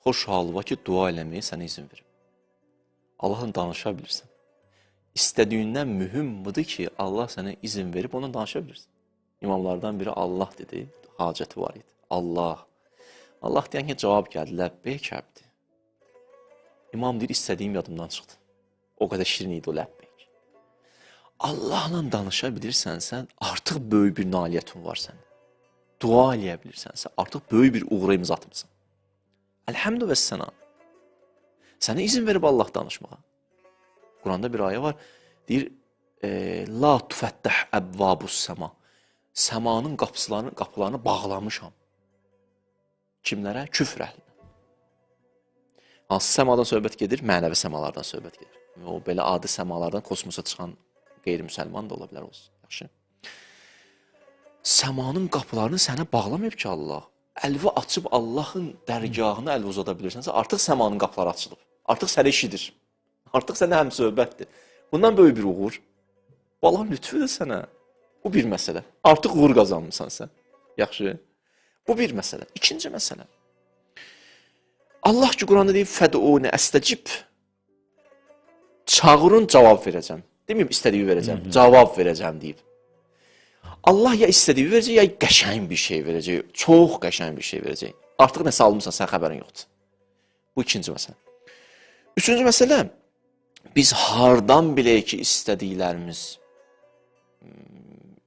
Xoş halva ki, dua eləməyə sənə izin verib. Allahla danışa bilirsən. İstədiyindən mühüm budur ki, Allah sənə izin verib, onunla danışa bilirsən. İmamlardan biri Allah dedi, hacəti var idi. Allah. Allah deyən ki, cavab gəldi, ləbbeyk əbdi. İmam deyir, istədiyim yadımdan çıxdı. O qədər şirin idi o ləbbeyk. Allahla danışa bilirsənsə, artıq böyük bir nailiyyətin var sənin. Dua eləyə bilirsənsə, artıq böyük bir uğura imza atmısan. Əlhəmdü və səna. Sənə izin verib Allah danışmağa. Quranda bir ayə var, deyir, la tufəttəh əbvabus səma. Səmanın qapılarını bağlamışam. Kimlərə? Küfr əhlinə. Hansı səmadan söhbət gedir? Mənəvi səmalardan söhbət gedir. O belə adi səmalardan kosmosa çıxan qeyri-müsəlman da ola bilər olsun. Yaxşı. Səmanın qapılarını sənə bağlamayıb ki Allah. Əlvi açıb Allahın dərgahına əl uzada bilirsənsə, artıq səmanın qapıları açılıb. Artıq sənə eşidir. Artıq sənə həmsöhbətdir. Bundan böyük bir uğur. Bu Allahın lütfüdür sənə. Bu bir məsələ. Artıq uğur qazanmısan sən. Yaxşı. Bu bir məsələ. İkinci məsələ. Allah ki Quranda deyib fəd'uni əstəcib. Çağırın, cavab verəcəm. Deməyib istədiyi verəcəm, cavab verəcəm deyib. Allah ya istədiyi verəcək, ya qəşəng bir şey verəcək. Çox qəşəng bir şey verəcək. Artıq nəsə almısan, sən xəbərin yoxdur. Bu ikinci məsələ. Üçüncü məsələ, biz hardan bilək ki, istədiklərimiz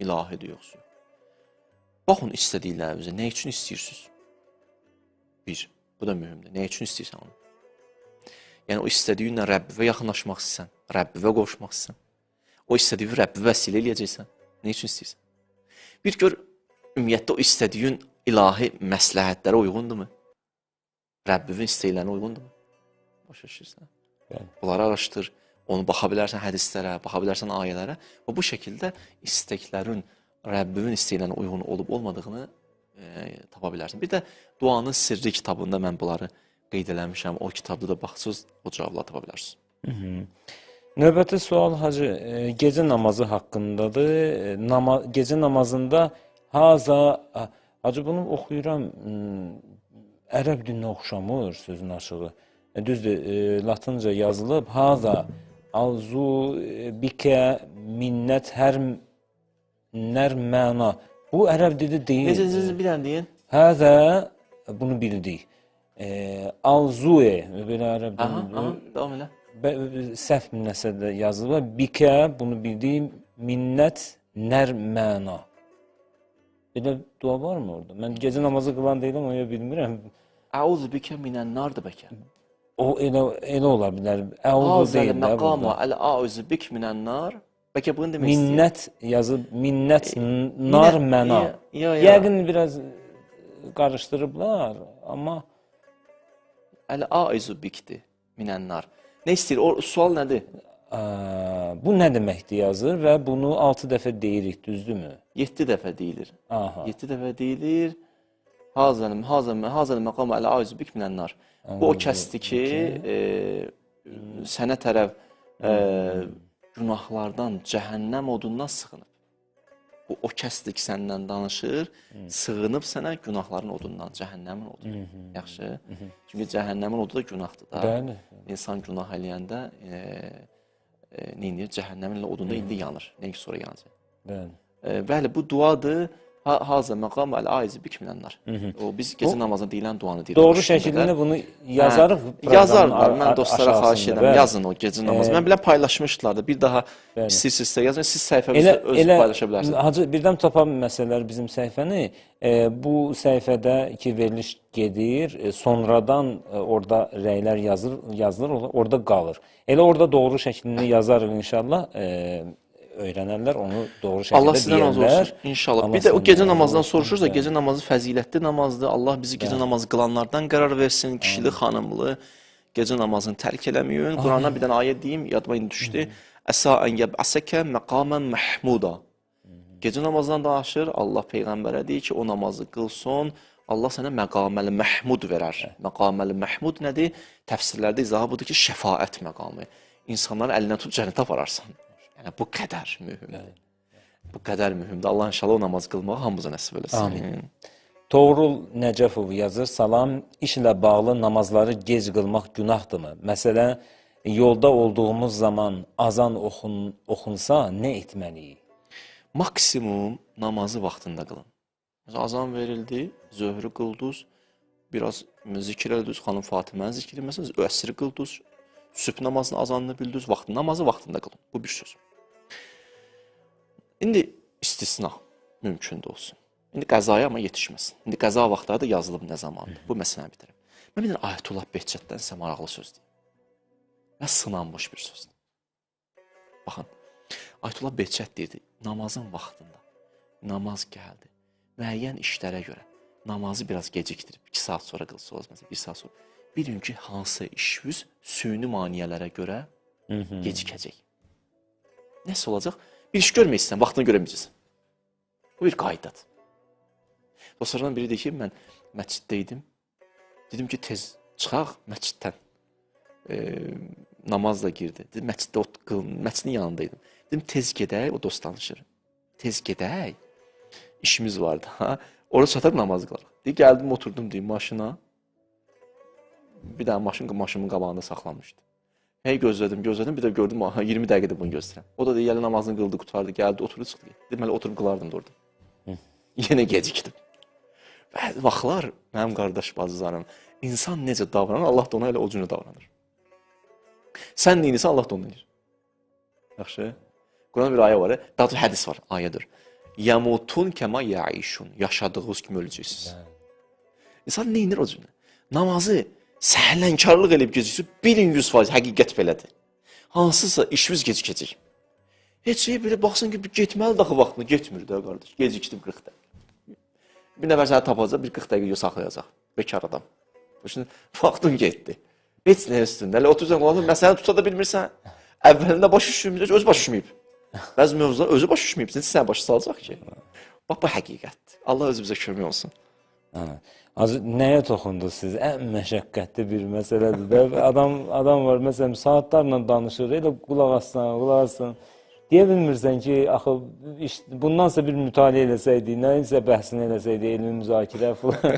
ilahidir yoxsa? Baxın istədiklərinizə, nə üçün istəyirsiniz? Bir, bu da mühümdür. Nə üçün istəyirsən onu? Yəni, o istədiyinlə Rəbbivə yaxınlaşmaq istəyirsən, Rəbbivə qovuşmaq istəyirsən. O istədiyi Rəbbivə vəsilə eləyəcəksən. Nə üçün istəyirsən? Bir gör, ümumiyyətlə o istədiyin ilahi məsləhətlərə uyğundurmu? Rəbbivin istəklərinə uyğundurmu? Başa düşürsən? Bəli. Bunları araşdır, onu baxa bilərsən hədislərə, baxa bilərsən ayələrə və bu şəkildə istəklərin Rəbbivin istəklərinə uyğun olub olmadığını tapa bilərsən. Bir də Duanın Sirri kitabında mən bunları qeyd eləmişəm. O kitabda da baxsız o cavabları tapa bilərsiniz. Növbəti sual Hacı, gecə namazı haqqındadır. Gecə namazında haza, Hacı bunu oxuyuram, ərəb dilinə oxşamır sözün açığı. Düzdür, latınca yazılıb. Haza alzu bikə minnət hər nər məna. Bu ərəb dili deyil. Necə bir dənə deyin? Həzə, bunu bildik. Alzue, belə ərəb dilində. Davam elə. Səhv nəsə də yazılıb. Bikə, bunu bildik, minnət nər məna. Belə dua varmı orada? Mən gecə namazı qılan deyiləm, onu bilmirəm. Əuzu bikə minən-nardır bəkə. O elə ola bilər. Əuzu deyil də məqamu əl-auzu bik minən-nar. Bəlkə bunu demək istəyir. Minnət yazıb, minnət nar məna. Yəqin biraz qarışdırıblar, amma Əl-aizu bikdir minən-nar. Nə istəyir? O sual nədir? Bu nə deməkdir yazır və bunu 6 dəfə deyirik, düzdürmü? 7 dəfə deyilir. 7 dəfə deyilir. Hazəl məqamu əl-aizu bik minən-nar. Bu o kəsdir ki, sənə tərəf günahlardan, cəhənnəm odundan sığınıb. Bu o kəsdir ki, səndən danışır, sığınıb sənə günahların odundan, cəhənnəmin odundan. Yaxşı? Çünki cəhənnəmin odu da günahdır da. Bəli. İnsan günah eləyəndə nə edir? Cəhənnəmin odunda indi yanır. Nəinki sonra yanacaq. Bəli. Bəli, bu duadır. Hazə məqam əl-aizi bik minənnar. O biz gecə namazına deyilən duanı deyirik. Doğru şəkildə bunu yazarıq. Yazarlar. Mən dostlara xahiş edirəm, yazın o gecə namazı. Mən bilən paylaşmışdılar da. Bir daha istəyirsinizsə yazın. Siz səhifəmizdə özünüz paylaşa bilərsiniz. Hacı, birdən tapa məsələlər bizim səhifəni. Bu səhifədə ki veriliş gedir, sonradan orada rəylər yazılır, orada qalır. Elə orada doğru şəklini yazarıq inşallah. Öyrənərlər, onu doğru şəkildə Allah sizdən razı deyərlər. olsun inşallah. Allah Bir də o sizdən gecə razı namazından olsun. soruşursa, gecə namazı fəzilətli namazdır. Allah bizi gecə namazı qılanlardan qərar versin. Kişili, xanımlı gecə namazını tərk eləməyin. Qurana bir dənə ayə deyim, yadıma indi düşdü. Əsa ən yəb'asəkə məqamən məhmuda. Gecə namazından danışır, Allah peyğəmbərə deyir ki, o namazı qılsın, Allah sənə məqaməli məhmud verər. Məqaməli məhmud nədir? Təfsirlərdə izahı budur ki, şəfaət məqamı. İnsanların əlindən tutub cənnətə apararsan. Yəni, bu qədər mühümdür. Bu qədər mühümdür. Allah inşallah o namaz qılmağı hamımıza nəsib eləsin. Amin. Toğrul Nəcəfov yazır, salam, iş ilə bağlı namazları gec qılmaq günahdırmı? Məsələn, yolda olduğumuz zaman azan oxunsa nə etməliyik? Maksimum namazı vaxtında qılın. Məsələn, azan verildi, zöhrü qıldınız, biraz zikir elədiniz, xanım Fatimənin zikri, məsələn, əsri qıldınız, sübh namazının azanını bildiniz, namazı vaxtında qılın. Bu bir söz. İndi istisna mümkündür olsun. İndi qəzaya amma yetişməsin. İndi qəza vaxtları da yazılıb nə zamandır. Bu məsələni bitirəm. Mən bir dənə Ayətullah Behçətdən sizə maraqlı söz deyim. Və sınanmış bir sözdür. Baxın, Ayətullah Behçət deyirdi, namazın vaxtında namaz gəldi. Müəyyən işlərə görə namazı biraz gecikdirib, 2 saat sonra qılsa olmaz, məsələn, 1 saat sonra. Bilin ki, hansı işiniz süni maniyələrə görə gecikəcək. Nəsə olacaq? Bir iş görməyəcəksən, vaxtını görəməyəcəksən. Bu bir qaydadır. Dostlardan biri deyir ki, mən məsciddə idim. Dedim ki, tez çıxaq məsciddən. Namaz da girdi. Dedim, məsciddə məscidin yanında idim. Dedim, tez gedək, o dost danışır. Tez gedək, işimiz vardı. Ha? Orada çataq namaz qılarıq. Deyir, gəldim, oturdum deyim, maşına. Bir dənə maşın maşımın qabağında saxlanmışdı. Hey, gözlədim, gözlədim, bir də gördüm, aha, 20 dəqiqədir bunu gözləyirəm. O da deyir, gələ namazını qıldı, qurtardı, gəldi, oturdu, çıxdı. Dedim, hələ oturub qılardım da orada. Yenə gecikdim. Bəzi vaxtlar, mənim qardaş bacılarım, insan necə davranır, Allah da ona elə o cürə davranır. Sən neyinirsən, Allah da onu edir. Yaxşı. Quranda bir ayə var, daha doğrusu hədis var, ayədir. Yəmutun kəma yəişun, yaşadığınız kimi öləcəksiniz. İnsan neyinir o cürə? Namazı səhlənkarlıq eləyib geciksin, bilin 100% həqiqət belədir. Hansısa işimiz gecikəcək. Heç şey belə baxsın ki, getməli daxı vaxtını getmir də qardaş. Gecikdim 40 dəqiqə. Bir nəfər səni tapacaq, bir 40 dəqiqə saxlayacaq. Bekar adam. Şimdi vaxtın getdi. Heç nə üstündə. Hələ otursan qulaqda məsələni tuta da bilmirsən. Əvvəlində baş düşməyib, özü baş düşməyib. Bəzi mövzular özü baş düşməyib. Necə sənə başa salacaq ki? Bax bu həqiqətdir. Allah özü bizə kömək olsun. Az nəyə toxundu siz? Ən məşəqqətli bir məsələdir də. Adam var, məsələn, saatlarla danışır, elə qulaq assan, qulaq assan. Deyə bilmirsən ki, axı bundansa bir mütaliə eləsəydik, nəyinsə bəhsini eləsəydik, elmi müzakirə falan.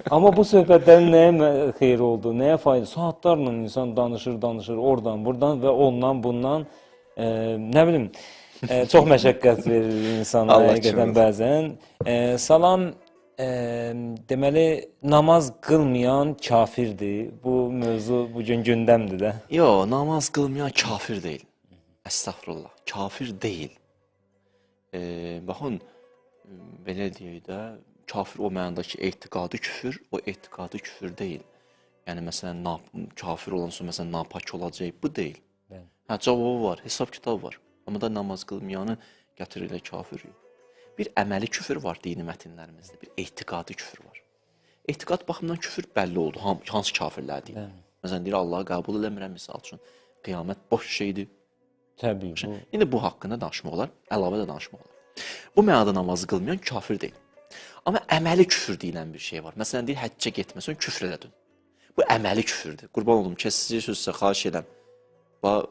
Amma bu söhbətlərin nəyə xeyri oldu, nəyə fayda? Saatlarla insan danışır, danışır, oradan, buradan və ondan, bundan, nə bilim, çox məşəqqət verir insana həqiqətən bəzən. Salam, deməli, namaz qılmayan kafirdir. Bu mövzu bugün gündəmdir də. Yox, namaz qılmayan kafir deyil. Əstəğfurullah, kafir deyil. Baxın, belə deyək də, kafir o mənada ki, etiqadi küfür, o etiqadi küfür deyil. Yəni, məsələn, kafir olan sonra, məsələn, napak olacaq, bu deyil. Hə, cavabı var, hesab-kitab var. Amma da namaz qılmayanı gətirir elə kafir yox. Bir əməli küfür var dini mətnlərimizdə, bir etiqadi küfür var. Etiqad baxımından küfür bəlli oldu, hansı kafirlər deyil. Məsələn, deyir, Allahı qəbul eləmirəm, misal üçün, qiyamət boş şeydir. Təbii. İndi bu haqqında danışmaq olar, əlavə də danışmaq olar. Bu mənada namazı qılmayan kafir deyil. Amma əməli küfür deyilən bir şey var. Məsələn, deyir, həccə getməsən küfr elədin. Bu əməli küfürdür. Qurban olum, kəsici sözsə xahiş edirəm. Bax,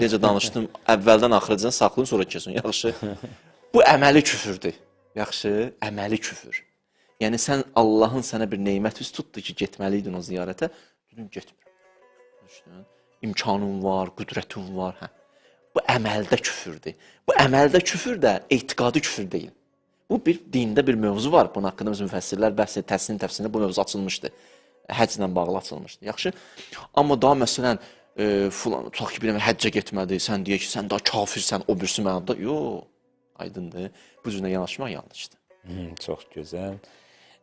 necə danışdım, əvvəldən axıracan saxlayın, sonra kesin. Yaxşı. Bu əməli küfürdür. Yaxşı, əməli küfür. Yəni, sən Allahın sənə bir neymət üst tutdu ki, getməliydin o ziyarətə. Dedim, getmirəm. İmkanın var, qüdrətin var. Hə. Bu əməldə küfürdür. Bu əməldə küfür də etiqadi küfür deyil. Bu bir dində bir mövzu var. Bunun haqqında bizim müfəssirlər bəhs edir, təslim təfsirində bu mövzu açılmışdı. Həclə bağlı açılmışdı. Yaxşı. Amma daha məsələn, filan, tutaq ki, bir nəfər həccə getmədi, sən deyək ki, sən daha kafirsən, o birisi mənada. Yox, aydındır. Bu cürlə yanaşmaq yanlışdır. Çox gözəl.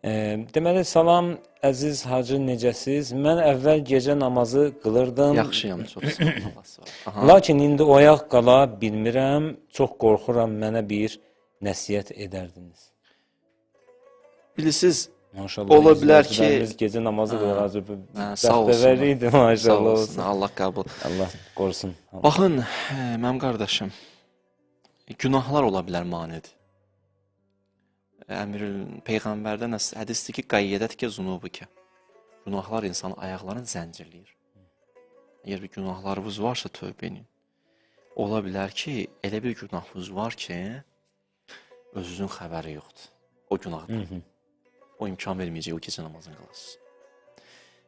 Deməli, salam əziz hacı, necəsiz? Mən əvvəl gecə namazı qılırdım. Yaxşıyam, çox sağ ol. Lakin indi oyaq qala bilmirəm, çox qorxuram, mənə bir nəsihət edərdiniz. Bilirsiniz, maşallah, ola bilər ki, gecə namazı qılır, hacı, sağ olsun, idi, maşallah olsun. Allah qəbul. Allah qorusun. Baxın, mənim qardaşım, günahlar ola bilər manedir. Əmirül Peyğəmbərdən hədisdir ki, qayyədət ki, zunubikə. Günahlar insanın ayaqlarını zəncirləyir. Əgər bir günahlarınız varsa tövbə edin. Ola bilər ki, elə bir günahınız var ki, özünüzün xəbəri yoxdur o günahdan. O imkan verməyəcək, o gecə namazını qılasınız.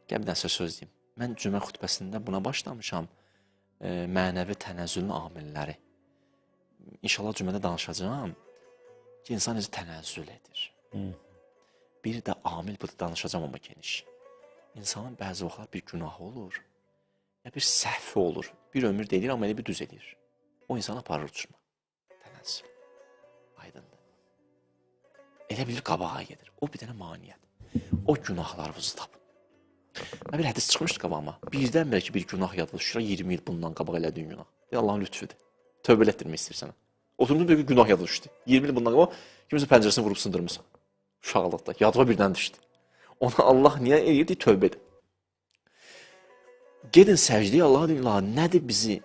Gəl bir dənə söz deyim. Mən cümə xutbəsində buna başlamışam. Mənəvi tənəzzülün amilləri. İnşallah cümədə danışacağam ki, insan necə tənəzzül edir. Bir də amil budur, danışacağam amma geniş. İnsanın bəzi vaxtlar bir günahı olur, ya bir səhvi olur. Bir ömür deyir, amma elə bir düz edir. O insanı aparır uçurma. Tənəzzül. Aydındır. Elə bilir qabağa gedir. O bir dənə maniyyət. O günahlarınızı tapın. Mən bir hədis çıxmışdı qabağıma. Birdən-birə ki, bir günah yadıma düşür, 20 il bundan qabaq elədiyin günah. Allahın lütfüdür. Tövbə elətdirmək istəyir sənə. Oturmuşsun, bir günah yadıma düşdü. 20 il bundan qabaq kimsə pəncərəsini vurub sındırmısan. Uşaqlıqda. Yadıma birdən düşdü. Ona Allah niyə eləyir? Tövbə edin. Gedin səcdəyə, Allaha deyin, Allah, nədir bizi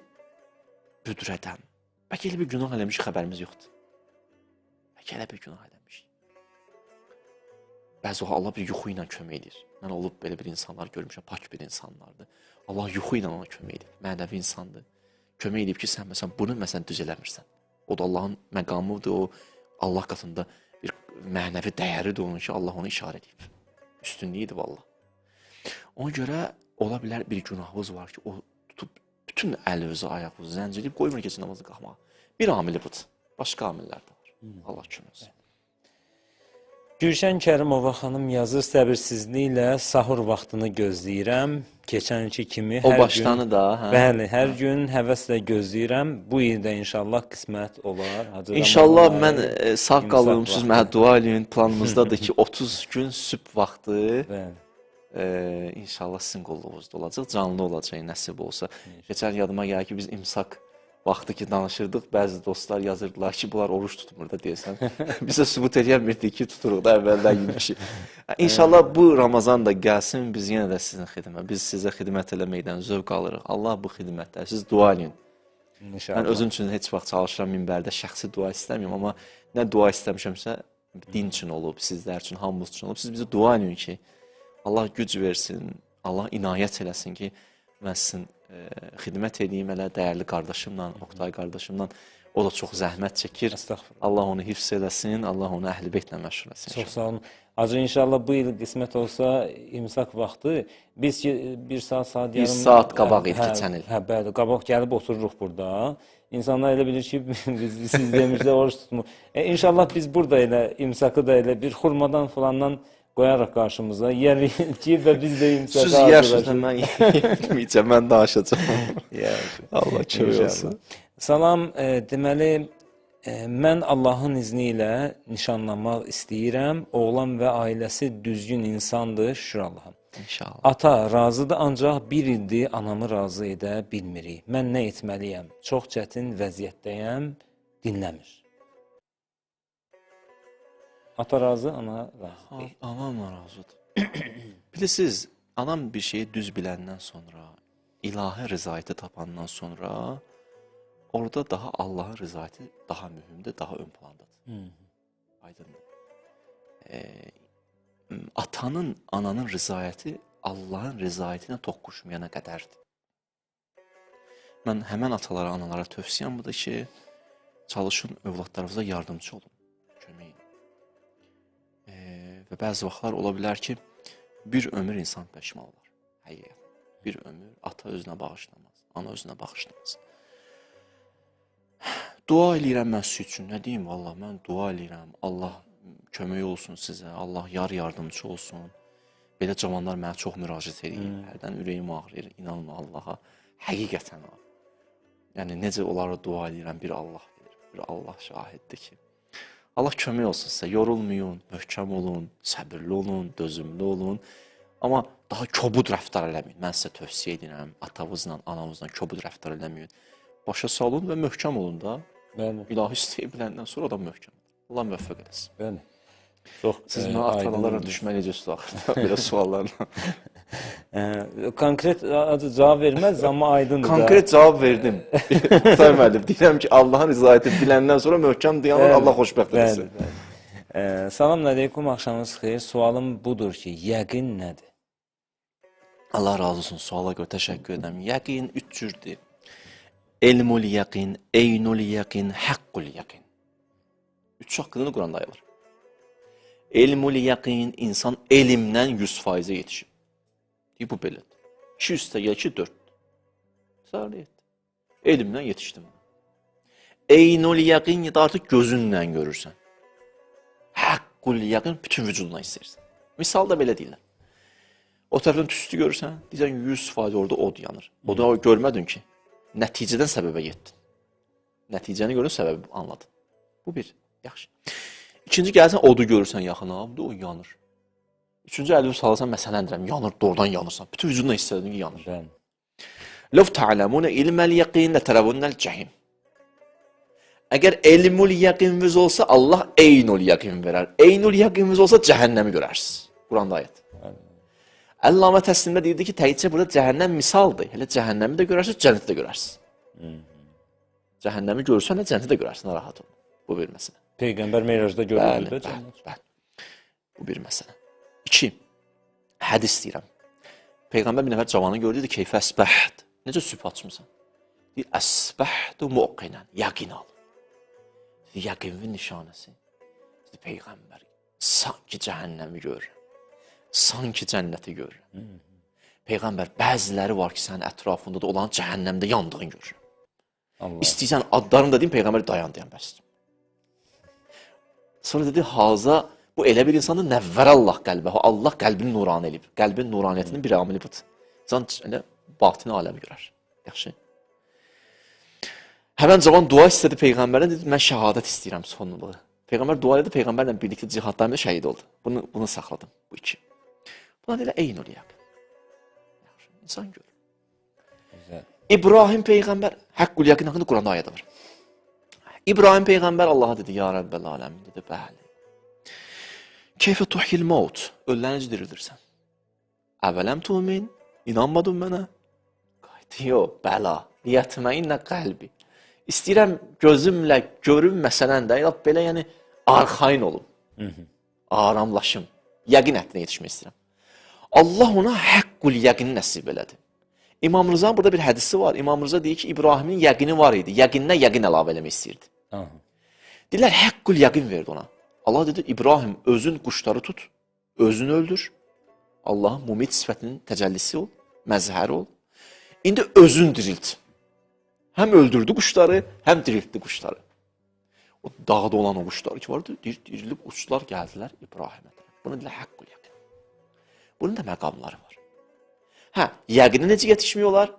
büdrədən? Bəlkə elə bir günah eləmişik, xəbərimiz yoxdur. Bəlkə elə bir günah eləmişik. Bəzi vaxt Allah bir yuxu ilə kömək edir. Mən olub belə bir insanlar görmüşəm, pak bir insanlardır. Allah yuxu ilə ona kömək edir. Mənəvi insandır. Kömək edib ki, sən məsələn, bunu məsələn düz eləmirsən. O da Allahın məqamıdır, o Allah qatında bir mənəvi dəyəridir onun ki, Allah onu işarə edib. Üstünlüyüdür vallah. Ona görə ola bilər bir günahınız var ki, o tutub bütün əlinizi, ayağınızı zəncirləyib qoymur gecə namazı qalxmağa. Bir amili budur. Başqa amillər də var. Allah kömək olsun. Gülşən Kərimova xanım yazır, səbirsizliklə sahur vaxtını gözləyirəm. Keçən ilki kimi hər başdanı gün, da, hə? Bəli, hər gün həvəslə gözləyirəm. Bu il də inşallah qismət olar. Hacı İnşallah mən sağ qalım, siz mənə dua eləyin. Planımızdadır ki, 30 gün sübh vaxtı. Bəli. İnşallah sizin qolluğunuzda olacaq, canlı olacaq, nəsib olsa. Keçən yadıma gəlir ki, biz imsak vaxtı ki danışırdıq, bəzi dostlar yazırdılar ki, bunlar oruç tutmur da deyəsən. Bizə sübut eləyəmirdik ki, tuturuq da əvvəldən yemişik. İnşallah bu Ramazan da gəlsin, biz yenə də sizin xidmət, biz sizə xidmət eləməkdən zövq alırıq. Allah bu xidmətdə, siz dua eləyin. İnşallah. Mən özüm üçün heç vaxt çalışıram minbərdə, şəxsi dua istəmirəm, amma nə dua istəmişəmsə, din üçün olub, sizlər üçün, hamımız üçün olub. Siz bizə dua eləyin ki, Allah güc versin, Allah inayət eləsin ki, mən sizin xidmət edeyim elə dəyərli qardaşımla, Oqtay qardaşımla. O da çox zəhmət çəkir. Allah onu hifz eləsin, Allah onu əhl-i beytlə məşğul eləsin. Çox sağ olun. Hacı, inşallah bu il qismət olsa imsak vaxtı, biz ki bir saat, saat yarım... Bir saat qabaq idi keçən il. Hə, bəli, qabaq gəlib otururuq burada. İnsanlar elə bilir ki, biz, siz demişlər oruç tutmur. İnşallah biz burada elə imsakı da elə bir xurmadan falandan qoyaraq qarşımıza, yərik ki və biz də imsaka hazırlaşırıq. Siz yersiniz, mən yeməyəcəm, mən danışacağam. Allah kömək olsun. Salam, deməli, mən Allahın izni ilə nişanlanmaq istəyirəm. Oğlan və ailəsi düzgün insandır, şükür Allaha. İnşallah. Ata razıdır, ancaq bir ildir anamı razı edə bilmirik. Mən nə etməliyəm? Çox çətin vəziyyətdəyəm, dinləmir. Ata razı, ana razı deyil. Anam razıdır. Bilirsiniz, anam bir şeyi düz biləndən sonra, ilahi rızayəti tapandan sonra, orada daha Allahın rızayəti daha mühümdür, daha ön plandadır. Aydındır. Atanın, ananın rızayəti Allahın rızayətinə toqquşmayana qədərdir. Mən həmən atalara, analara tövsiyəm budur ki, çalışın övladlarınıza yardımcı olun, kömək edin. Və bəzi vaxtlar ola bilər ki, bir ömür insan peşman olar. Həqiqətən. Bir ömür ata özünə bağışlamaz, ana özünə bağışlamaz. Dua eləyirəm mən sizin üçün. Nə deyim vallah, mən dua eləyirəm. Allah kömək olsun sizə, Allah yar yardımcı olsun. Belə cavanlar mənə çox müraciət eləyir. Hərdən ürəyim ağrıyır, inanın Allaha. Həqiqətən ağrıyır. Yəni necə onlara dua eləyirəm, bir Allah bilir, bir Allah şahiddir ki. Allah kömək olsun sizə, yorulmayın, möhkəm olun, səbirli olun, dözümlü olun. Amma daha kobud rəftar eləməyin. Mən sizə tövsiyə edirəm, atavızla, anavızla kobud rəftar eləməyin. Başa salın və möhkəm olun da. Bəli. İlahi istəyi biləndən sonra adam möhkəm olur. Allah müvəffəq eləsin. Bəli. Çox, siz mənə ata-analarla düşmən edəcəksiniz axırda, belə suallarla. Konkret cavab verməz, amma aydındır da. Konkret cavab verdim. Oqtay müəllim, deyirəm ki, Allahın rızayəti biləndən sonra möhkəm dayanır, Allah xoşbəxt eləsin. Salam əleykum, axşamınız xeyir. Sualım budur ki, yəqin nədir? Allah razı olsun, suala görə təşəkkür edirəm. Yəqin üç cürdür. Elmul yəqin, eynul yəqin, haqqul yəqin. Üç haqqını Quranda ayılır. Elmul yəqin, insan elmdən 100%-ə yetişib. Deyir, bu belədir. 2 üstə gəl ki, 4. Sarı etdi. Elmdən yetişdim. Eynul yəqin də artıq gözünlə görürsən. Haqqul yəqin bütün vücudunla hiss edirsən. Misal da belə deyirlər. O tərəfdən tüstü görürsən, deyirsən 100% orada od yanır. Odu görmədin ki, nəticədən səbəbə getdin. Nəticəni gördün, səbəbi anladın. Bu bir, yaxşı. İkinci gəlsən, odu görürsən yaxına, bu da o yanır. Üçüncü əlini salırsan, məsələn deyirəm, yanır, doğrudan yanırsan. Bütün vücudunla hiss edirsən ki, yanır. Bəli. Ləv ta'ləmunə ilməl yəqin lətərəvunnəl cəhim. Əgər elmul yəqininiz olsa, Allah eynul yəqin verər. Eynul yəqininiz olsa, cəhənnəmi görərsiniz. Quranda ayət. Əllamə təslimdə deyirdi ki, təkcə burada cəhənnəm misaldır. Hələ cəhənnəmi də görərsiniz, cənnəti də görərsiniz. Cəhənnəmi görürsən də cənnəti də görərsən, narahat olma. Bu bir məsələ. Peyğəmbər Meracda görürdü də cənnət. Bəli. Bu bir məsələ. İki, hədis deyirəm. Peyğəmbər bir nəfər cavanı gördü, dedi, keyfə əsbəhd. Necə sübh açmısan? Deyir, əsbəhdu muqinən, yəqin al. Yəqinin nişanəsi. Dedi, Peyğəmbər, sanki cəhənnəmi görürəm. Sanki cənnəti görürəm. Peyğəmbər, bəziləri var ki, sənin ətrafında da olan cəhənnəmdə yandığını görürəm. Allah. İstəyirsən adlarını da deyim, Peyğəmbər dayan deyən bəsdir. Sonra dedi, haza, bu elə bir insandır, nəvvərəllah qəlbəhu, Allah qəlbini nurani eləyib. Qəlbin nuraniyyətinin bir amili budur. İnsan elə batini aləmi görər. Yaxşı. Həmən cavan dua istədi Peyğəmbərdən, dedi, mən şəhadət istəyirəm sonluğu. Peyğəmbər dua elədi, Peyğəmbərlə birlikdə cihadda şəhid oldu. Bunu saxladım, bu iki. Buna deyirlər, eynul yəqin. Yaxşı, insan görür. Gözəl. İbrahim Peyğəmbər, həqqül yəqin haqqında Quranda ayə də var. İbrahim Peyğəmbər Allaha dedi, ya Rəbbəl aləmin, dedi, bəli. Keyfə tuhyil maut, ölüləri necə dirildirsən? Əvələm tumin, inanmadın mənə? Qayıtdı, yox, bəla, liyətməinnə qəlbi. İstəyirəm gözümlə görüm məsələn də, elə belə yəni arxayın olum, aramlaşım, yəqin həddinə yetişmək istəyirəm. Allah ona həqqül yəqini nəsib elədi. İmam Rızanın burada bir hədisi var. İmam Rıza deyir ki, İbrahimin yəqini var idi. Yəqininə yəqin əlavə eləmək istəyirdi. Aha. Deyirlər, həqqül yəqin verdi ona. Allah dedi, İbrahim, özün quşları tut, özünü öldür. Allahın mumit sifətinin təcəllisi ol, məzhəri ol. İndi özün dirilt. Həm öldürdü quşları, həm diriltdi quşları. O dağda olan o quşlar ki vardı, dirilib uçdular, gəldilər İbrahimə. Bunu deyirlər, həqqül yəqin. Bunun da məqamları var. Hə, yəqinə necə yetişmək olar?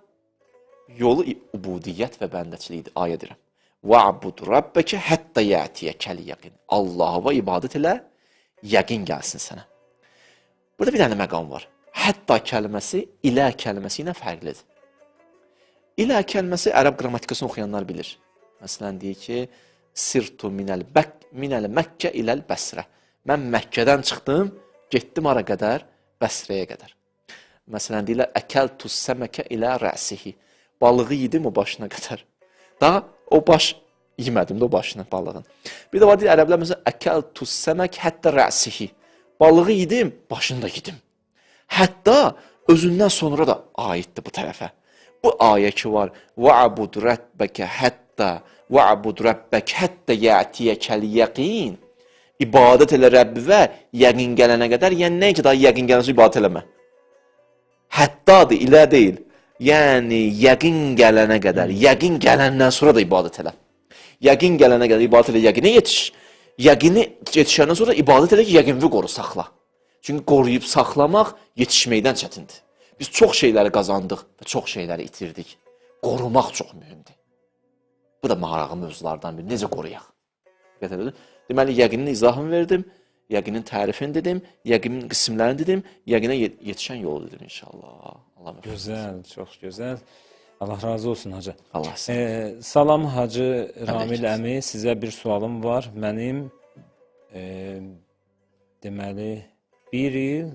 Yolu ubudiyyət və bəndəçilikdir. Ayə deyirəm. Va'bud rabbeke hətta yətiyəkəl yəqin. Allah'a ibadət elə, yəqin gəlsin sənə. Burada bir dənə məqam var. Hətta kəlməsi ilə kəlməsi ilə fərqlidir. İlə kəlməsi ərəb qrammatikasını oxuyanlar bilir. Məsələn, deyir ki, sirtu minəl Məkkə iləl Bəsrə. Mən Məkkədən çıxdım, getdim hara qədər? Bəsrəyə qədər. Məsələn, deyirlər, əkəltu səməkə ilə rəsihi. Balığı yedim o başına qədər. Daha o baş yemədim də o başını balığın. Bir də var deyir, ərəblər məsələn, əkəltu səmək hətta rəsihi. Balığı yedim, başını da yedim. Hətta özündən sonra da aiddir bu tərəfə. Bu ayə ki var, va'bud rabbeke hətta, va'bud rabbek hətta yətiyəkəl yəqin. İbadət elə Rəbbivə yəqin gələnə qədər, yəni nəinki daha yəqin gələnə sonra ibadət eləmə. Həttadır, ilə deyil. Yəni, yəqin gələnə qədər, yəqin gələndən sonra da ibadət elə. Yəqin gələnə qədər ibadət elə, yəqinə yetiş. Yəqini yetişəndən sonra ibadət elə ki, yəqinvi qoru, saxla. Çünki qoruyub saxlamaq yetişməkdən çətindir. Biz çox şeyləri qazandıq və çox şeyləri itirdik. Qorumaq çox mühümdür. Bu da maraqlı mövzulardan biri. Necə qoruyaq? Deməli, yəqinin izahını verdim, yəqinin tərifini dedim, yəqinin qismlərini dedim, yəqinə yetişən yolu dedim inşallah. Allah müvəffəq. Gözəl, çox gözəl. Allah razı olsun hacı. Allah sizə. Salam Hacı Ramil əmi, sizə bir sualım var. Mənim deməli 1 il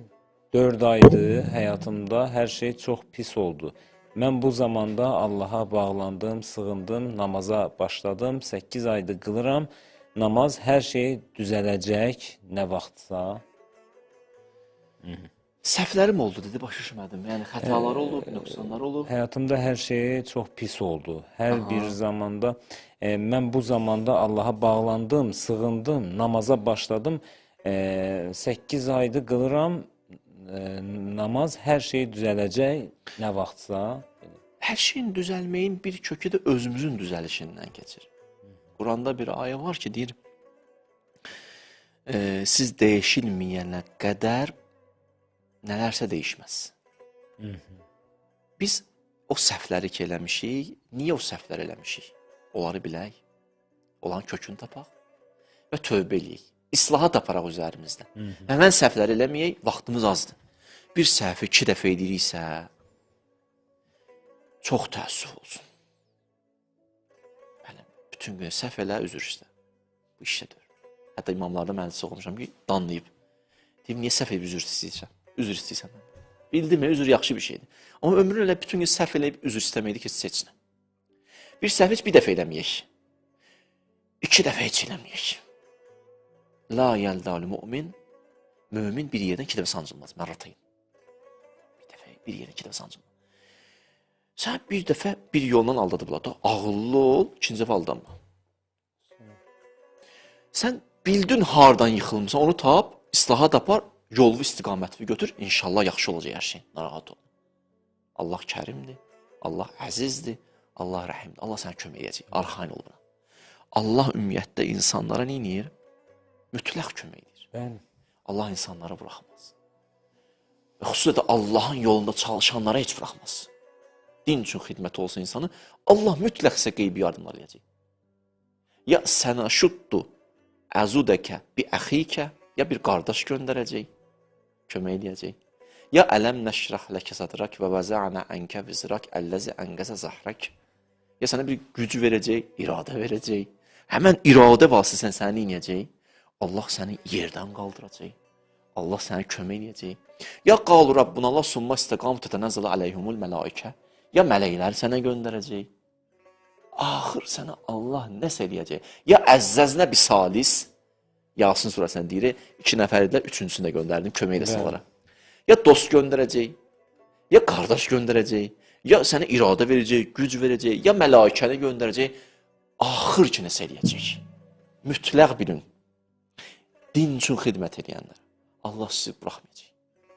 4 aydır həyatımda hər şey çox pis oldu. Mən bu zamanda Allaha bağlandım, sığındım, namaza başladım. 8 aydır qılıram. Namaz, hər şey düzələcək nə vaxtsa. Səhvlərim oldu dedi, başa düşmədim. Yəni xətalar olub, nöqsanlar olub. Həyatımda hər şey çox pis oldu. Hər bir zamanda mən bu zamanda Allaha bağlandım, sığındım, namaza başladım. 8 aydır qılıram namaz, hər şey düzələcək nə vaxtsa. Hər şeyin düzəlməyin bir kökü də özümüzün düzəlişindən keçir. Quranda bir ayə var ki, deyir, siz dəyişilməyənə qədər nələrsə dəyişməz. Biz o səhvləri ki eləmişik, niyə o səhvləri eləmişik? Onları bilək, onların kökünü tapaq və tövbə eləyək. İslahat aparaq üzərimizdə. Həmən səhvləri eləməyək, vaxtımız azdır. Bir səhvi 2 dəfə ediriksə, çox təəssüf olsun. Bəli, bütün gün səhv elə, üzr istə. Bu işlədir. Hətta imamlarda mən oxumuşam ki, danlayıb. Deyim, niyə səhv edib üzr istəyirsən? Üzr istəyirsən. Bildim, üzr yaxşı bir şeydir. Amma ömrün elə bütün gün səhv eləyib üzr istəməkdir ki, heç nə. Bir səhv heç bir dəfə eləməyək. 2 dəfə heç eləməyək. La yəldalu mümin. Mömin bir yerdən 2 dəfə sancılmaz. Mərratayın. Bir dəfə, bir yerdən 2 dəfə sancılmaz. Sən bir dəfə bir yolla aldadıblar. Da, ağıllı ol, ikinci dəfə aldanma. Sən bildin hardan yıxılmısan, onu tap, islahat apar, yolu istiqamətini götür, inşallah yaxşı olacaq hər şey, narahat ol. Allah kərimdir, Allah əzizdir, Allah rəhimdir, Allah sənə kömək edəcək, arxayın ol buna. Allah ümumiyyətlə insanlara nə edir? Mütləq kömək edir. Bəli. Allah insanlara buraxmaz. Və xüsusilə də Allahın yolunda çalışanlara heç buraxmaz. Din üçün xidməti olsa insanı, Allah mütləq sizə qeybi yardımlar edəcək. Ya sənə şutdu əzudəkə bi əxikə, ya bir qardaş göndərəcək, kömək edəcək. Ya ələm nəşrah ləkə sadrak və vəzə'nə ənkə vizrak əlləzi ənqəzə zahrak. Ya sənə bir gücü verəcək, iradə verəcək. Həmən iradə vasitəsilə səni inəyəcək. Allah səni yerdən qaldıracaq. Allah sənə kömək edəcək. Ya qalu Rabbuna Allah summa istəqam tətənəzzələ əleyhumul mələikə. Ya mələkləri sənə göndərəcək. Axır sənə Allah nəsə eləyəcək. Ya əzzəznə bi salis. Yasin surəsində deyir, 2 nəfər idilər, üçüncüsünü də göndərdim, kömək eləsin onlara. Ya dost göndərəcək, ya qardaş göndərəcək, ya sənə iradə verəcək, güc verəcək, ya mələkəni göndərəcək. Axır ki, nəsə eləyəcək. Mütləq bilin. Din üçün xidmət edənlər, Allah sizi buraxmayacaq.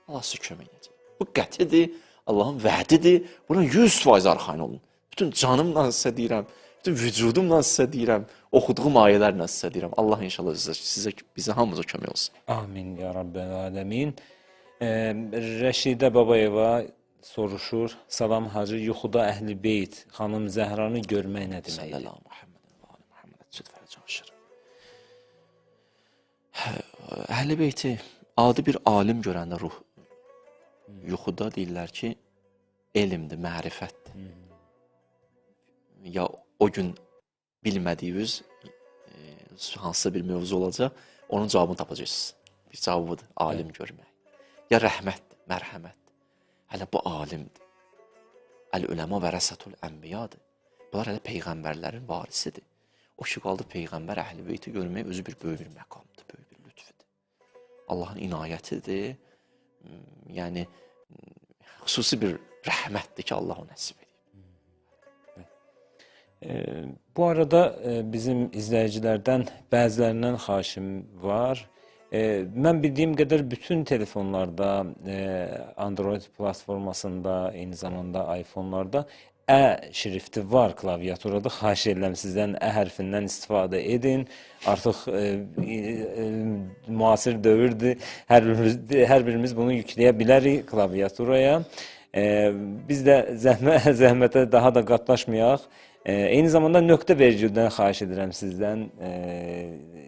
Allah sizi kömək edəcək. Bu qətidir, Allahın vədidir. Buna 100% arxayın olun. Bütün canımla sizə deyirəm, bütün vücudumla sizə deyirəm, oxuduğum ayələrlə sizə deyirəm. Allah inşallah sizə, bizə hamımıza kömək olsun. Amin ya Rabbəl aləmin. Rəşidə Babayeva soruşur. Salam hacı, yuxuda Əhl-i Beyt xanım Zəhranı görmək nə deməkdir? Sallallahu Muhammeden və ali Muhammed cüd fərəcə. Əhl-i Beyti adi bir alim görəndə ruh yuxuda deyirlər ki, elmdir, mərifətdir. Ya o gün bilmədiyiniz hansısa bir mövzu olacaq, onun cavabını tapacaqsınız. Bir cavabıdır, alim görmək. Ya rəhmətdir, mərhəmətdir. Hələ bu alimdir. Əl-üləma vərəsətul ənbiyadır. Bunlar hələ peyğəmbərlərin varisidir. O ki qaldı peyğəmbər Əhl-i Beyti görmək özü bir böyük bir məqamdır, böyük bir lütfüdür. Allahın inayətidir. Yəni xüsusi bir rəhmətdir ki, Allah o nəsib edib. Bu arada bizim izləyicilərdən bəzilərindən xahişim var. Mən bildiyim qədər bütün telefonlarda, Android platformasında, eyni zamanda iPhone-larda Ə şrifti var klaviaturada. Xahiş edirəm sizdən Ə hərfindən istifadə edin. Artıq müasir dövrdür. Hər birimiz bunu yükləyə bilərik klaviaturaya. Biz də zəhmətə daha da qatlaşmayaq. Eyni zamanda nöqtə vergüldən xahiş edirəm sizdən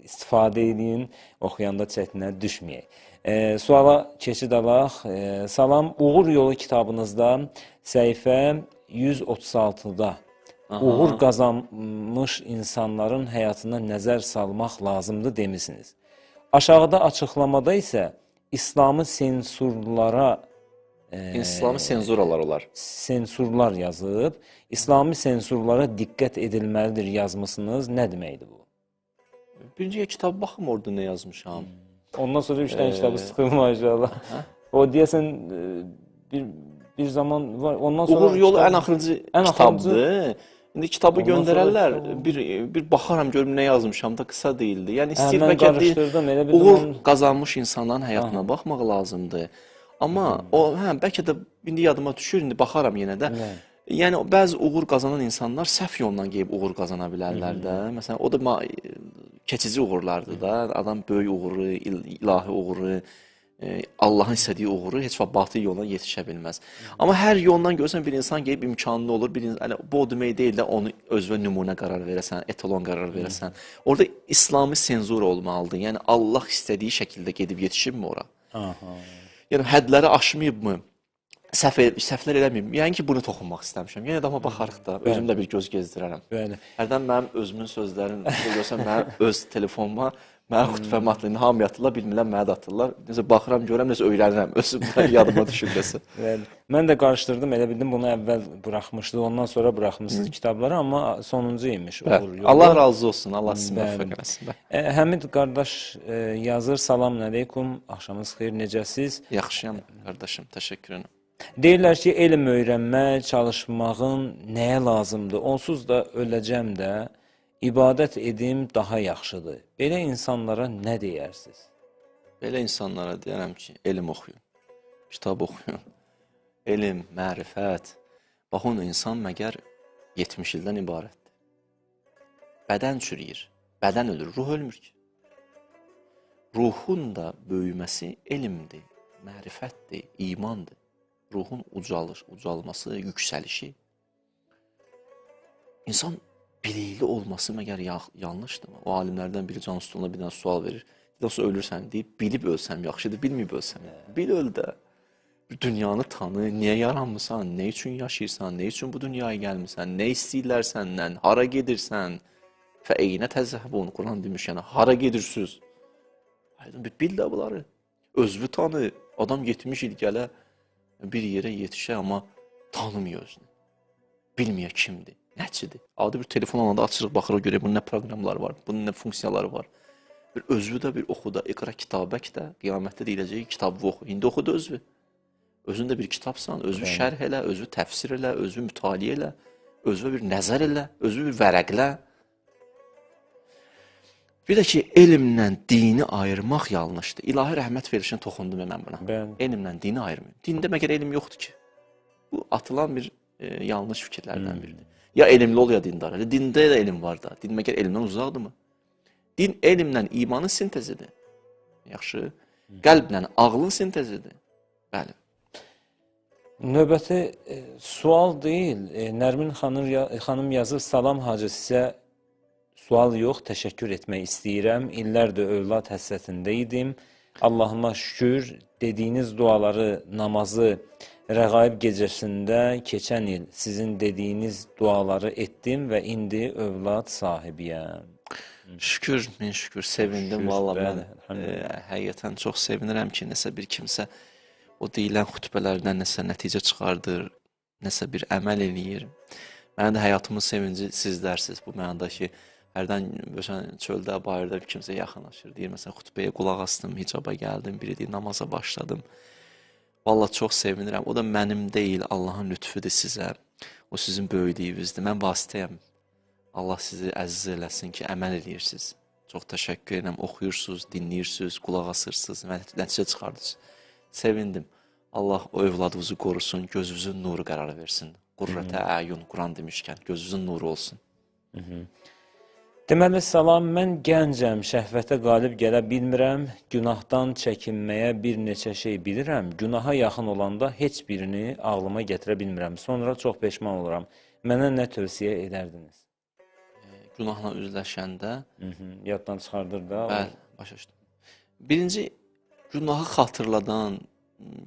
istifadə edin, oxuyanda çətinə düşməyək. Suala keçid alaq. Salam, Uğur Yolu kitabınızda səhifə 136-da uğur qazanmış insanların həyatına nəzər salmaq lazımdır demisiniz. Aşağıda açıqlamada isə İslamı sensurlara İslami senzuralar olar. Sensurlar yazıb, İslami sensurlara diqqət edilməlidir yazmısınız. Nə deməkdir bu? Birinciyə kitab baxım, orada nə yazmışam. Ondan sonra 3 dənə kitabı çıxır maşallah. O deyəsən bir zaman var. Ondan sonra Uğur Yolu ən axırıncı kitabdır. İndi kitabı Ondan sonra göndərərlər, kitabı- bir baxaram görüm nə yazmışam da qısa deyildi. Yəni Hə, istəyir mən bəlkə deyil, qarışdırdım, elə bildim uğur onun- qazanmış insanların həyatına baxmaq lazımdır. Amma o hə bəlkə də indi yadıma düşür, indi baxaram yenə də. Bəli. Yəni bəzi uğur qazanan insanlar səhv yolla gedib uğur qazana bilərlər də. Məsələn, o da keçici uğurlardır da. Adam böyük uğuru, ilahi uğuru, Allahın istədiyi uğuru heç vaxt batıl yolla yetişə bilməz. Amma hər yolla görsən bir insan gedib imkanlı olur, bir insan, yəni, bu o demək deyil də onu özünə nümunə qərar verəsən, etalon qərar verəsən. Orada İslami senzur olmalıdır. Yəni Allah istədiyi şəkildə gedib yetişibmi ora? Aha. Yəni hədləri aşmayıbmı? Səhvlər eləməyib. Yəni ki, bunu toxunmaq istəmişəm. Yenə də amma baxarıq da, özüm də bir göz gezdirərəm. Bəli. Hərdən mənim özümün sözlərim, görsən mənim öz telefonuma mənə xütbəmi atırlar. İndi hamıya atırlar, bilmirlər mənə də atırlar. Necə baxıram, görürəm, necə öyrənirəm. Özümdən yadıma düşür nəsə. Bəli. Mən də qarışdırdım, elə bildim bunu əvvəl buraxmışdı, ondan sonra buraxmısınız kitabları, amma sonuncu imiş uğur yolu. Allah razı olsun, Allah sizi müvəffəq eləsin. Bəli. Həmid qardaş yazır, salam əleykum, axşamınız xeyir, necəsiz? Yaxşıyam qardaşım, təşəkkür edirəm. Deyirlər ki, elm öyrənmək, çalışmağın nəyə lazımdır? Onsuz da öləcəm də, ibadət edim daha yaxşıdır. Belə insanlara nə deyərsiniz? Belə insanlara deyərəm ki, elm oxuyun, kitab oxuyun. Elm, mərifət. Baxın, insan məgər 70 ildən ibarətdir. Bədən çürüyür, bədən ölür, ruh ölmür ki. Ruhun da böyüməsi elmdir, mərifətdir, imandır. Ruhun ucalması, yüksəlişi. İnsan bilikli olması məgər yanlışdırmı? O alimlərdən biri Can Ustunlu'na bir dənə sual verir. Deyir, ölürsən, deyib, bilib ölsəm yaxşıdır, bilməyib ölsəm. Bil öl də. Dünyanı tanı, niyə yaranmısan, nə üçün yaşayırsan, nə üçün bu dünyaya gəlmisən, nə istəyirlər səndən, hara gedirsən? Fəeynə təzəhbun, Quran demiş, yəni hara gedirsiniz? Aydın, bir bil də bunları. Özünü tanı. Adam 70 il gələ bir yerə yetişə, amma tanımıyor özünü. Bilmiyor kimdir, nəçidir. Adi bir telefon alanda açırıq, baxırıq, görək bunun nə proqramları var, bunun nə funksiyaları var. Bir özünü də bir oxu da, iqra kitabək də, qiyamətdə deyiləcək kitabı oxu. İndi oxu da özünü. Özün də bir kitabsan, özünü şərh elə, özünü təfsir elə, özünü mütaliə elə, özünə bir nəzər elə, özünü bir vərəqlə. Bir də ki, elmlə dini ayırmaq yanlışdır. İlahi rəhmət verilişinə toxundum mən buna. Bəli. Elmlə dini ayırmayın. Dində məgər elm yoxdur ki? Bu atılan bir yanlış fikirlərdən biridir. Ya elmli ol, ya dindar. Elə dində də elm var da. Din məgər elmdən uzaqdırmı? Din elmlə imanın sintezidir. Yaxşı. Qəlblə ağlın sintezidir. Bəli. Növbəti sual deyil. Nərmin xanım yazır, salam hacı, sizə sual yox, təşəkkür etmək istəyirəm. İllərdir övlad həsrətində idim. Allahıma şükür, dediyiniz duaları, namazı Rəğaib gecəsində keçən il sizin dediyiniz duaları etdim və indi övlad sahibiyəm. Şükür, min şükür, sevindim. Valla mən həqiqətən çox sevinirəm ki, nəsə bir kimsə o deyilən xütbələrdən nəsə nəticə çıxardır, nəsə bir əməl eləyir. Mənim də həyatımın sevinci sizlərsiniz. Bu mənada ki, hərdən məsələn, çöldə, bayırda bir kimsə yaxınlaşır, deyir, məsələn, xütbəyə qulaq astım, hicaba gəldim, biri deyir, namaza başladım. Valla çox sevinirəm. O da mənim deyil, Allahın lütfüdür sizə. O sizin böyüdüyünüzdür. Mən vasitəyəm. Allah sizi əziz eləsin ki, əməl eləyirsiniz. Çox təşəkkür edirəm. Oxuyursunuz, dinləyirsiniz, qulaq asırsınız, nəticə çıxardırsınız. Sevindim. Allah o övladınızı qorusun, gözünüzün nuru qərar versin. Qurrətə əyun, Quran demişkən, gözünüzün nuru olsun. Deməli, salam, mən gəncəm, şəhvətə qalib gələ bilmirəm, günahdan çəkinməyə bir neçə şey bilirəm, günaha yaxın olanda heç birini ağlıma gətirə bilmirəm, sonra çox peşman oluram. Mənə nə tövsiyə edərdiniz? Günahla üzləşəndə... Yaddan çıxardır da. Bəli, başa düşdüm. Birinci, günahı xatırladan,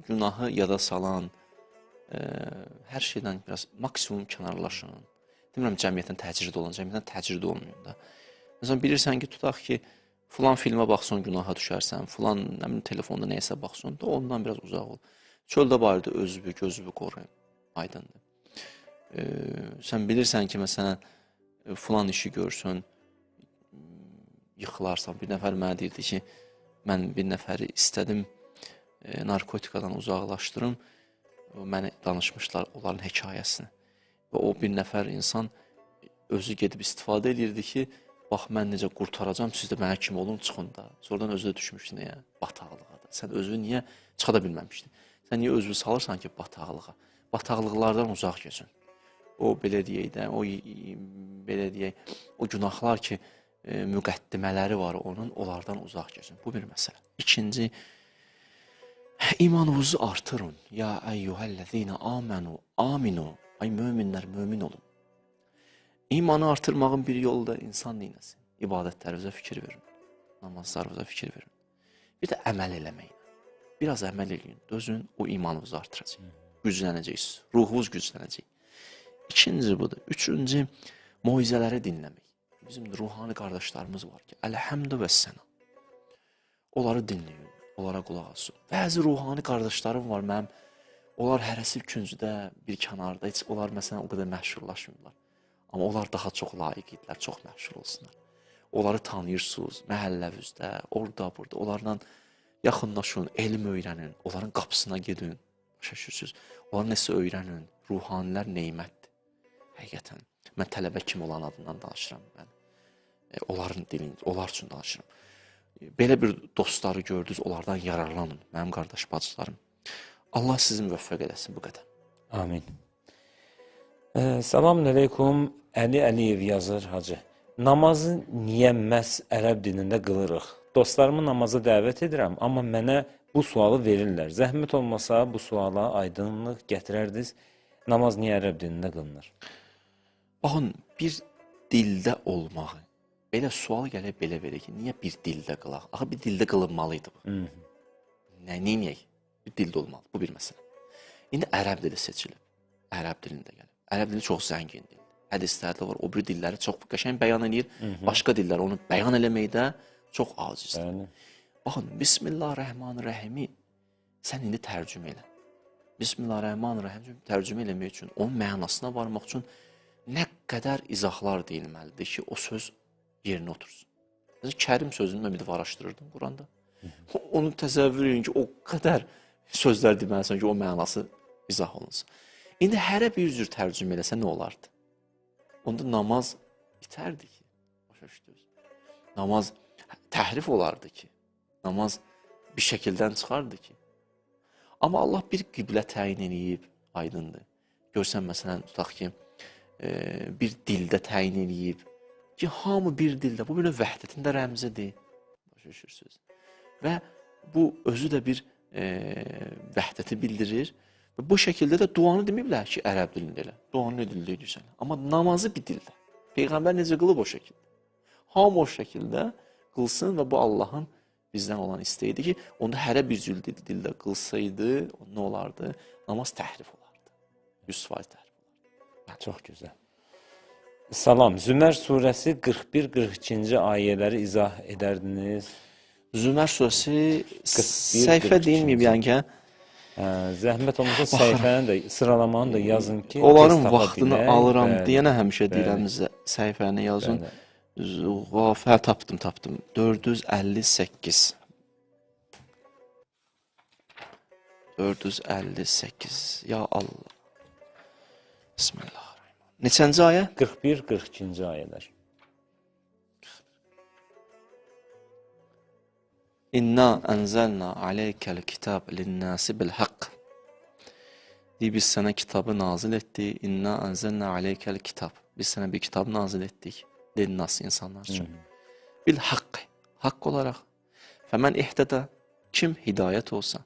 günahı yada salan, hər şeydən biraz maksimum kənarlaşın. Demirəm, cəmiyyətdən təcrid olan, cəmiyyətdən təcrid olmuyor da. Məsələn, bilirsən ki, tutaq ki, filan filmə baxsan günaha düşərsən, filan nə bilim, telefonda nəyəsə baxsan da ondan biraz uzaq ol. Çöldə bayırda özünü, gözünü qoru, aydındır. Sən bilirsən ki, məsələn, filan işi görsün, yıxılarsan. Bir nəfər mənə deyirdi ki, mən bir nəfəri istədim, narkotikadan uzaqlaşdırım, mənə danışmışlar onların hekayəsini. Və o bir nəfər insan Özü gedib istifadə edirdi ki, bax mən necə qurtaracam, siz də mənə kim olun, çıxın da. Sonradan özü də düşmüşdü nəyə? Bataqlığa da. Sən özünü niyə çıxa da bilməmişdin? Sən niyə özünü salırsan ki, bataqlığa? Bataqlıqlardan uzaq keçin. O belə deyək də, o belə deyək, o günahlar ki, müqəddimələri var onun, onlardan uzaq keçin. Bu bir məsələ. İkinci, imanınızı artırın. Ya əyyuhəl-ləzīnə amenu, aminu. Ay möminlər, mömin olun. İmanı artırmağın bir yolu da insan neynəsin? İbadətlərinizə fikir verin. Namazlarınıza fikir verin. Bir də əməl eləməyin. Biraz əməl eləyin. Dözün, o imanınızı artıracaq. Güclənəcəksiniz. Ruhunuz güclənəcək. İkinci budur. Üçüncü, moizələri dinləmək. Bizim ruhani qardaşlarımız var ki, əlhəmdü və səna. Onları dinləyin, onlara qulaq asın. Bəzi ruhani qardaşlarım var mənim. Onlar hərəsi küncdə, bir kənarda, heç onlar məsələn o qədər məşhurlaşmırlar. Amma onlar daha çox layiq idilər, çox məşhur olsunlar. Onları tanıyırsınız, məhəlləvizdə, orada, burada. Onlarla yaxınlaşın, elm öyrənin, onların qapısına gedin. Başa düşürsünüz? Onların nəsə öyrənin. Ruhanilər neymətdir. Həqiqətən, mən tələbə kim olan adından danışıram. Mən onların dilini, onlar üçün danışıram. Belə bir dostları gördünüz, onlardan yararlanın, mənim qardaş bacılarım. Allah sizi müvəffəq eləsin bu qədər. Amin. Salamün əleykum, Əli Əliyev yazır hacı. Namazı niyə məhz ərəb dilində qılırıq? Dostlarımı namaza dəvət edirəm, amma mənə bu sualı verirlər. Zəhmət olmasa bu suala aydınlıq gətirərdiniz. Namaz niyə ərəb dilində qılınır? Baxın, bir dildə olmağı, belə sual gələk, belə verək ki, niyə bir dildə qılaq? Axı, bir dildə qılınmalı idi bu. Nə, neyniyək? Bir dildə olmalı, bu bir məsələ. İndi ərəb dili seçilib, ərəb dilində gəlib. Ərəb dili çox zəngin dildir. Hədislərdə var, o biri dilləri çox qəşəng bəyan eləyir. Başqa dillər onu bəyan eləməkdə çox acizdir. Bəli. Baxın, Bismillahirrahmanirrahimi sən indi tərcümə elə. Bismillahirrahmanirrahim tərcümə eləmək üçün, onun mənasına varmaq üçün nə qədər izahlar deyilməlidir ki, o söz yerinə otursun. Məsələn, Kərim sözünü mən bir dəfə araşdırırdım Quranda. Onu təsəvvür edin ki, o qədər sözlər deməlisən ki, o mənası izah olunsun. İndi hərə bir cür tərcümə eləsə nə olardı? Onda namaz bitərdi ki, başa düşdünüz. Namaz təhrif olardı ki, namaz bir şəkildən çıxardı ki. Amma Allah bir qiblə təyin eləyib, aydındır. Görsən, məsələn, tutaq ki, bir dildə təyin eləyib ki, hamı bir dildə, bu bir növ vəhdətin də rəmzidir, başa düşürsünüz. Və bu özü də bir vəhdəti bildirir. Və bu şəkildə də duanı deməyiblər ki, ərəb dilində elə. Duanı nə dildə edirsən? Amma namazı bir dildə. Peyğəmbər necə qılıb o şəkildə? Hamı o şəkildə qılsın və bu Allahın bizdən olan istəyidir ki, onda hərə bir cür dildə qılsaydı, nə olardı? Namaz təhrif olardı. 100% təhrif olardı. Çox gözəl. Salam. Zümər surəsi 41-42-ci ayələri izah edərdiniz. Zümər surəsi səhifə deyilməyib, yəni ki, zəhmət olmasa səhifəni də, sıralamanı da yazın ki, onların vaxtını alıram deyənə həmişə deyirəm, səhifəni yazın. Hə, tapdım. 458. 458. Ya Allah. Bismillahirrahmanirrahim. Neçənci ayə? 41-42-ci ayələr. İnna ənzəlna aleykəl kitab linnəsi bil haqq. Deyir, biz sənə kitabı nazil etdik. İnna ənzəlna aleykəl kitab. Biz sənə bir kitab nazil etdik. Linnas, insanlar üçün. Bil haqq. Haqq olaraq. Fəmən ihtədə, kim hidayət olsa.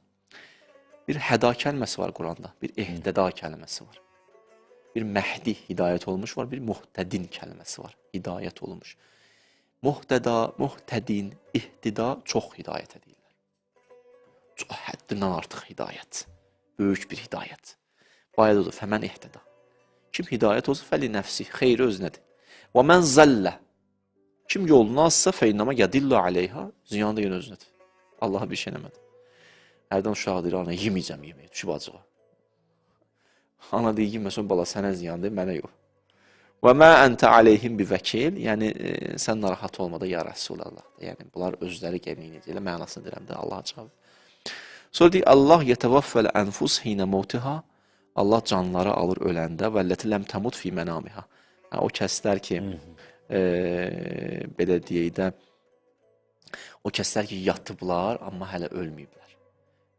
Bir həda kəlməsi var Quranda. Bir ihtəda kəlməsi var. Bir məhdi hidayət olmuş var. Bir muhtədin kəlməsi var. Hidayət olmuş. Muhtəda, muhtədin, ihtida çox hidayət edirlər. Çox həddindən artıq hidayət. Böyük bir hidayət. Bayaq odur, fəmən ihtəda. Kim hidayət olsa, fəli nəfsi, xeyri özünədir. Və mən zəllə. Kim yolunu azsa, fəynəmə yədillu aleyha, ziyan da yenə özünədir. Allaha bir şey eləmədi. Hərdən uşağı deyir, ana, yeməyəcəm, yeməyə, düşüb acığa. Ana deyir, yeməsən, bala, sənə ziyandır, mənə yox. Və mə əntə aleyhim bi vəkil, yəni sən narahat olma da ya Rəsulallah. Yəni bunlar özləri gəlin elə mənasını deyirəm də Allaha cavab. Sonra deyir Allah yetəvaffəl ənfus hinə mevtiha. Allah canları alır öləndə və ləti ləm təmut fi mənamiha. Hə, o kəslər ki, belə deyək də, o kəslər ki, yatıblar, amma hələ ölməyiblər.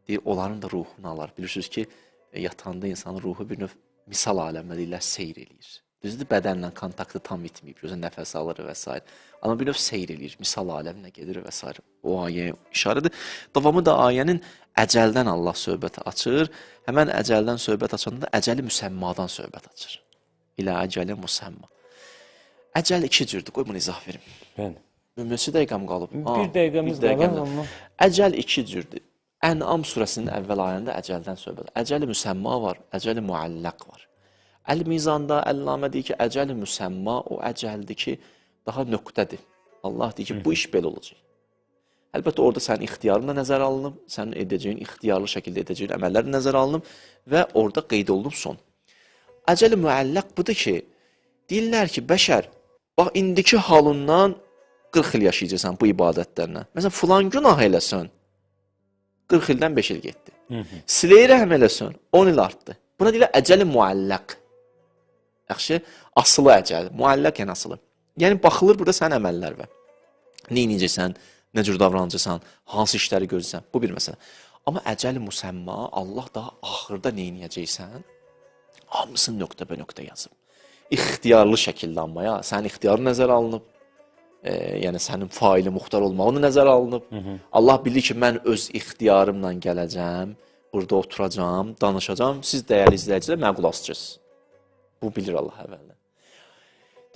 Deyir, onların da ruhunu alar. Bilirsiniz ki, yatanda insanın ruhu bir növ misal aləmdə deyirlər, seyr eləyir. Düzdür, bədənlə kontaktı tam itməyib, gözə nəfəs alır və s. Amma bir növ seyr eləyir, misal aləminə gedir və s. O ayəyə işarədir. Davamı da ayənin əcəldən Allah söhbət açır. Həmən əcəldən söhbət açanda da əcəli müsəmmadan söhbət açır. İlə əcəli müsəmma. Əcəl iki cürdür, qoy bunu izah verim. Bəli. Neçə dəqiqəm qalıb? Bir dəqiqəmiz qalıb amma. Əcəl iki cürdür. Ən'am surəsinin əvvəl ayəsində əcəldən söhbət. Əcəli müsəmma var, əcəli müəllaq var. Əl-Mizanda Əllamə deyir ki, əcəli müsəmma o əcəldir ki, daha nöqtədir. Allah deyir ki, bu iş belə olacaq. Əlbəttə orada sənin ixtiyarın da nəzərə alınıb, sənin edəcəyin, ixtiyarlı şəkildə edəcəyin əməllər də nəzərə alınıb və orada qeyd olunub son. Əcəli müəllaq budur ki, deyirlər ki, bəşər, bax indiki halından 40 il yaşayacaqsan bu ibadətlərlə. Məsələn, filan günah eləsən, 40 ildən 5 il getdi. Silə-i rəhm eləsən, 10 il artdı. Buna deyirlər əcəli müəllaq. Yaxşı, asılı əcəl, müəllaq yəni asılı. Yəni baxılır burada sənin əməllər və. Nə edəcəksən, nə cür davranacaqsan, hansı işləri görürsən. Bu bir məsələ. Amma əcəli müsəmma, Allah daha axırda nə edəcəksən, hamısını nöqtə bə nöqtə yazıb. İxtiyarlı şəkildə amma ya, sənin ixtiyarın nəzərə alınıb. Yəni sənin faili muxtar olmağın nəzərə alınıb. Allah bilir ki, mən öz ixtiyarımla gələcəm, burada oturacağam, danışacağam. Siz dəyərli izləyicilər mənə qulaq asacaqsınız. Bu bilir Allah əvvəldən.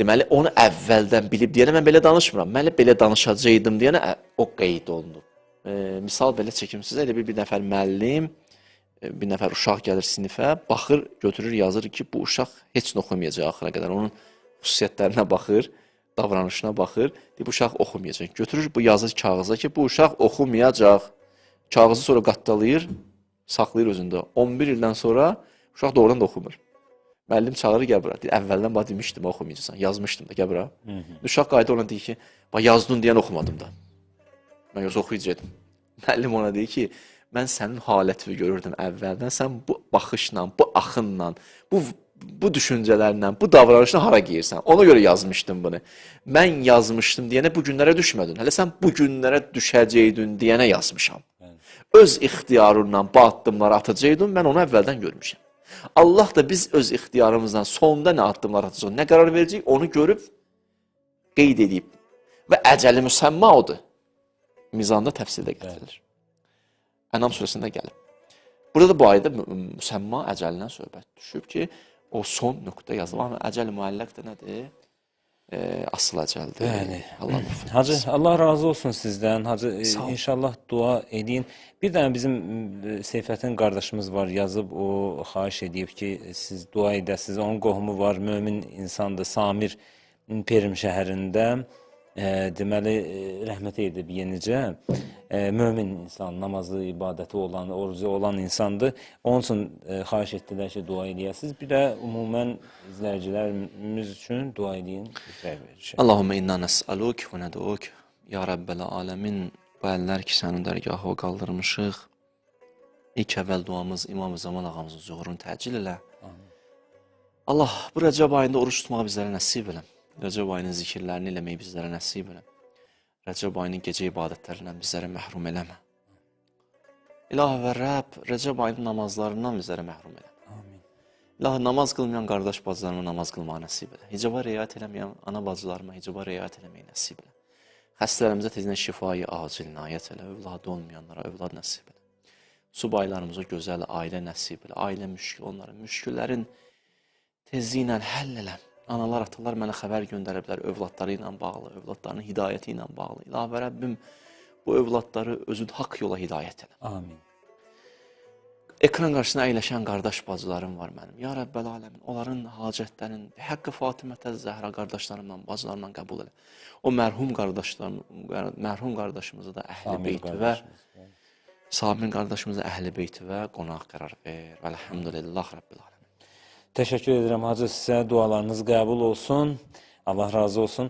Deməli, onu əvvəldən bilib deyənə mən belə danışmıram. Mən elə belə danışacaqdım deyənə o qeyd olunub. Misal belə çəkim sizə, elə bir nəfər müəllim, bir nəfər uşaq gəlir sinifə, baxır, götürür, yazır ki, bu uşaq heç nə oxumayacaq axıra qədər. Onun xüsusiyyətlərinə baxır, davranışına baxır, deyir, bu uşaq oxumayacaq. Götürür, bu yazır kağıza ki, bu uşaq oxumayacaq. Kağızı sonra qatdalayır, saxlayır özündə. 11 ildən sonra uşaq doğrudan da oxumur. Müəllim çağırır, gəl bura. Deyir, əvvəldən bax demişdim, oxumayacaqsan. Yazmışdım da, gəl bura. Uşaq qayıdır ona deyir ki, bax yazdın deyən oxumadım da. Mən yoxsa oxuyacaqdım. Müəllim ona deyir ki, mən sənin halətini görürdüm əvvəldən. Sən bu baxışla, bu axınla, bu düşüncələrlə, bu davranışla hara geyirsən? Ona görə yazmışdım bunu. Mən yazmışdım deyənə bu günlərə düşmədin. Hələ sən bu günlərə düşəcəydin deyənə yazmışam. Öz ixtiyarınla bu addımları atacaqdın, mən onu əvvəldən görmüşəm. Allah da biz öz ixtiyarımızdan sonda nə addımlar atacaq, nə qərar verəcək, onu görüb qeyd edib. Və əcəli müsəmma odur. Mizanda təfsildə gətirilir. Ənam surəsində gəlib. Burada da bu ayədə müsəmma əcəlindən söhbət düşüb ki, o son nöqtə yazılır. Amma əcəli müəllaq da nədir? Asıl əcəldir. Bəli. Allah müvəffəq. Hacı, Allah razı olsun sizdən. Hacı, inşallah dua edin. Bir dənə bizim Seyfətin qardaşımız var, yazıb, o xahiş edib ki, siz dua edəsiniz. Onun qohumu var, mömin insandır, Samir Perm şəhərində. Deməli, rəhmətə edib yenicə. Mömin insan, namazı, ibadəti olan, orucu olan insandır. Onun üçün xahiş etdilər ki, dua eləyəsiniz. Bir də ümumən izləyicilərimiz üçün dua eləyin. Allahümme inna nəsəluk və nəduk. Ya Rəbbəl aləmin, bu əllər ki, sənin dərgahı qaldırmışıq. İlk əvvəl duamız İmam-ı Zaman ağamızın zuhurunu təcil elə. Amin. Allah, bu Rəcəb ayında oruç tutmağı bizlərə nəsib elə. Rəcəb ayının zikirlərini eləməyi bizlərə nəsib elə. Rəcəb ayının gecə ibadətlərindən bizlərə məhrum eləmə. İlahi və Rəbb, Rəcəb ayının namazlarından bizlərə məhrum eləmə. Amin. İlahi, namaz qılmayan qardaş bacılarıma namaz qılmağı nəsib elə. Hicaba riayət eləməyən ana bacılarıma hicaba riayət eləməyi nəsib elə. Xəstələrimizə tezdən şifayı acil inayət elə. Övladı olmayanlara övlad nəsib elə. Subaylarımıza gözəl ailə nəsib elə. Ailə müşkül, onların müşküllərin tezliyi ilə həll elə. Analar, atalar mənə xəbər göndəriblər övladları ilə bağlı, övladlarının hidayəti ilə bağlı. İlahi və Rəbbim, bu övladları özün haqq yola hidayət elə. Amin. Ekran qarşısına əyləşən qardaş bacılarım var mənim. Ya Rəbbəl aləmin, onların hacətlərin, həqqi Fatimətə Zəhra qardaşlarımla, bacılarımla qəbul elə. O mərhum qardaşlarım, mərhum qardaşımızı da əhl-i beyt və Samir qardaşımızı əhl-i beyt və qonaq qərar ver. Vəlhamdülillah Rəbbil aləmin. Təşəkkür edirəm Hacı sizə, dualarınız qəbul olsun. Allah razı olsun.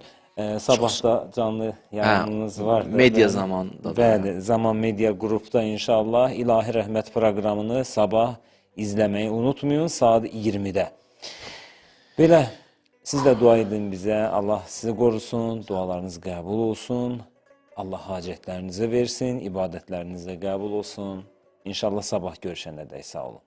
Sabah da canlı yayınınız var. Media Zaman'da. Bəli, Zaman Media qrupda inşallah İlahi Rəhmət proqramını sabah izləməyi unutmayın saat 20-də. Belə, Siz də dua edin bizə. Allah sizi qorusun, dualarınız qəbul olsun. Allah hacətlərinizi versin, ibadətləriniz də qəbul olsun. İnşallah sabah görüşənədək sağ olun.